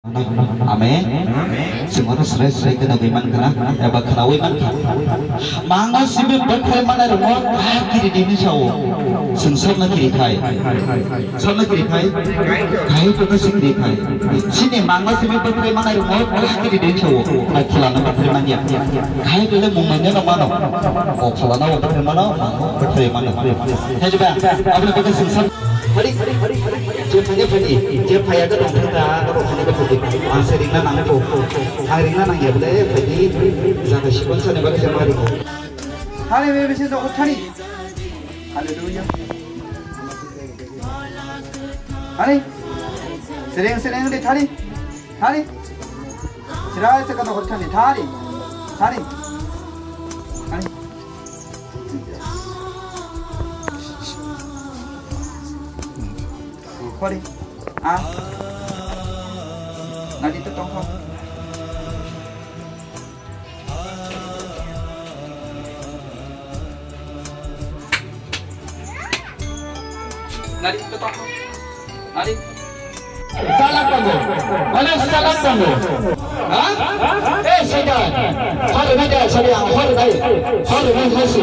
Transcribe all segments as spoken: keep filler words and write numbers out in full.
Amen. Chwng oro srai srai khwnagwi mankha na, eba khwnaui mankha. Mangna simi bwkhwrai manai rwngno kha kiri di hinwi sao. Chwng sabna kiri khai. Sabna kiri khai. Khai to si kiri khai. Chini mangna simi bwkhwrai manai rwngno kha kiri di hinwi sao. Khai khulano bwkhwrai manya. Khai bele mungmanya no mano. O khulano bwkhwrai mano, bwkhwrai mano. Hai ba, aboni bagwi chwng sab- Hari, hari, hari, hari, hari. Je phanya phani, je phaya ka tong thang ta, ka tong thang ka tong. Ang se ringna nang ko. Ang ringna nang ya bole, phani, jaga sibon sa ne bole se mari ko. Hari me bisi to thani. Hallelujah. Hari. Sereng sereng de thani. Thani. Sirai se ka to thani. Thani. Thani. Thani. Kori. Ah. Nadi to tongkho. Nadi to tongkho. Nadi. Salak tongo. Mane salak tongo. Ha? Eh, Saitan. Hore nai de, sari ang hore nai. Hore nai hasi.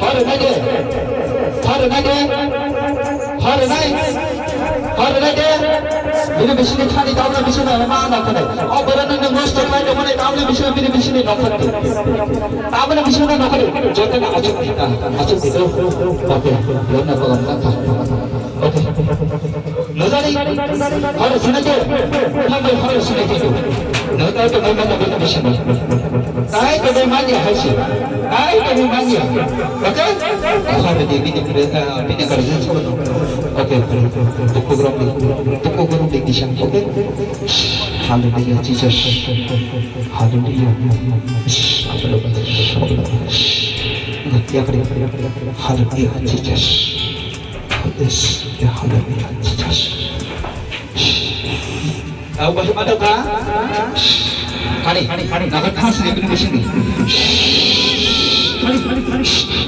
Hore nai de. Hore nai de. Hore nai. Hore nai de. Bini bisini thani tabla bisini ma na kane. O borok nang nosto khlai tongmani tabla bisini bini bisini nokha. Tabla bisini nokha. Joto na achuk kita. Achuk kita. Oke. Lona kolom kata. Nujari, horo sinai de, hambai horo sinai de. Nujari to nujari to nujari sinai. Tai to nujari manya hai si. Tai to nujari manya. Oke? Horo de bini pre, ah, bini garden so. Oke, oke. Tuku grom di, tuku grom di kisah. Oke? Hallelujah, Jesus. Hallelujah. Hallelujah, Jesus. Yes, ya, hallelujah, Jesus. Au bahasa mata ka? Hari, hari, hari, naga khas ni bini bising ni. Hari, hari,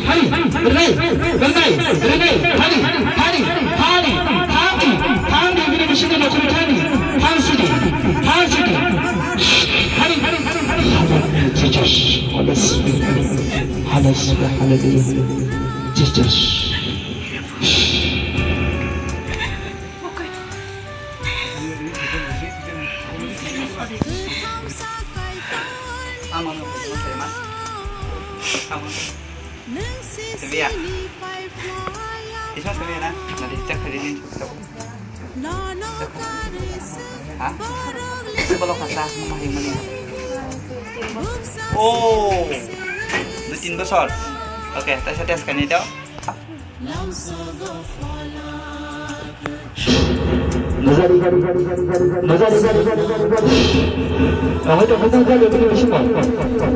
hari, hari, hari, hari, hari, hari, hari, hari, hari, hari, hari, bini bising ni nokri hari, hari sini, hari sini, hari, hari, hari, hari, hari, Jesus, Holy Spirit, Holy Spirit, hallelujah, Jesus. Sebeya. Isa sebeya na. Nanti cek hari ini. Ha? Sebelah kata mama yang mana? Oh. Dua tiga besar. Oke, tes tes kan itu. Nujari, nujari, nujari, nujari. Nujari, nujari, nujari, nujari. Nujari, nujari, nujari.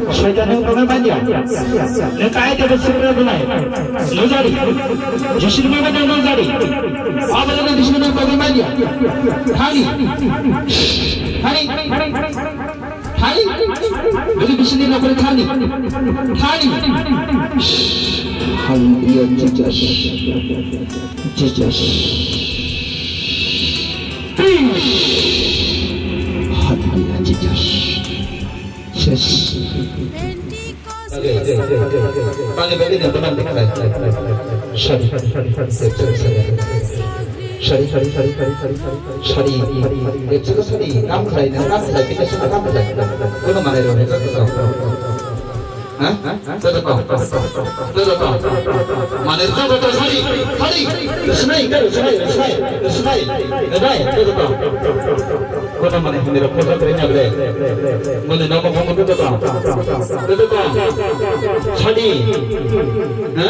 Soitan nang tongwi manya. Nang kai tebe sibra bunai. Nujari. Jisini mama nang nujari. Abra nang jisini nang tongwi manya. Thani. Thani. Thani. Bini bisingni nokori thani. Thani. Hallelujah, Jesus. Jesus. Hallelujah, Jesus. Yes. Sorry, sorry, sorry, sorry, sorry. Sari, sari, sari, sari, sari, sari. Sari, sari, sari, sari, sari, sari. Sari, sari, sari. Kam khlai, kam khlai, kita semua kam khlai. Kono manai rw, ha? Joto to, joto to. Manai joto to, sari, sari. Rwsnai, rwsnai, rwsnai, rwsnai. Rwsnai, joto to. Kono manai hwnwi rw, kono khlai nya ble. Muni nomo phone joto to. Joto to. Sari. Ha?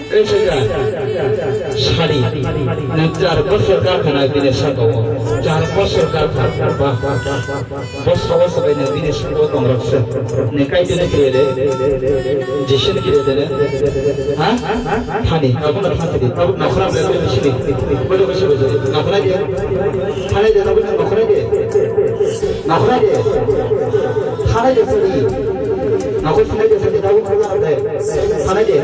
Ei, seka. Sari. Nwng char bosor kha khna bini saka o. Char bosor kha khna. Ba, ba, ba, ba, ba. Bo sawa sabai nwng bini saka o tong rok se. Nwng kai tini kire de. Jisini kire de ne. Ha? Thani. Abo na thani. Abo nokhra ble bini sini. Bodo bisi bodo. Nokhra de. Thani de, nokhra de. Nokhra de. Thani de sini. Nokhra thani de sini. Abo khna de. Thani de.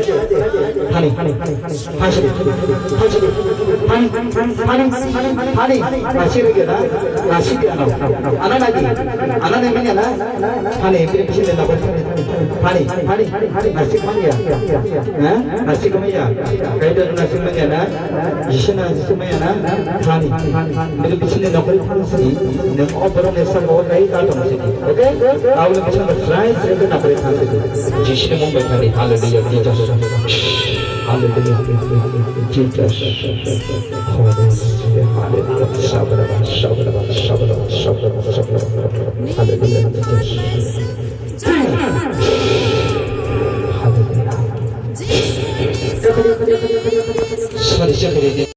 Thani. Thani. Thani. Thani. Thani. Thani. Thani. Nasik rege na. Nasik ano. Ana nagi. Ana nai manya na. Thani. Bini bisingo na. Thani. Thani. Nasik manya. Ha? Nasik manya. Kaida nasik manya na. Jisina jisina yana thani. Bini bisingo nokori thani sini. Nemo borok ni sabo kai ka tong sini. Okay? Aboni bisingo try sini nokori thani sini. Jisina mung bai thani. Hallelujah, Jesus. Hallelujah, Jesus. Hallelujah, hallelujah. Sabra, sabra, sabra, sabra.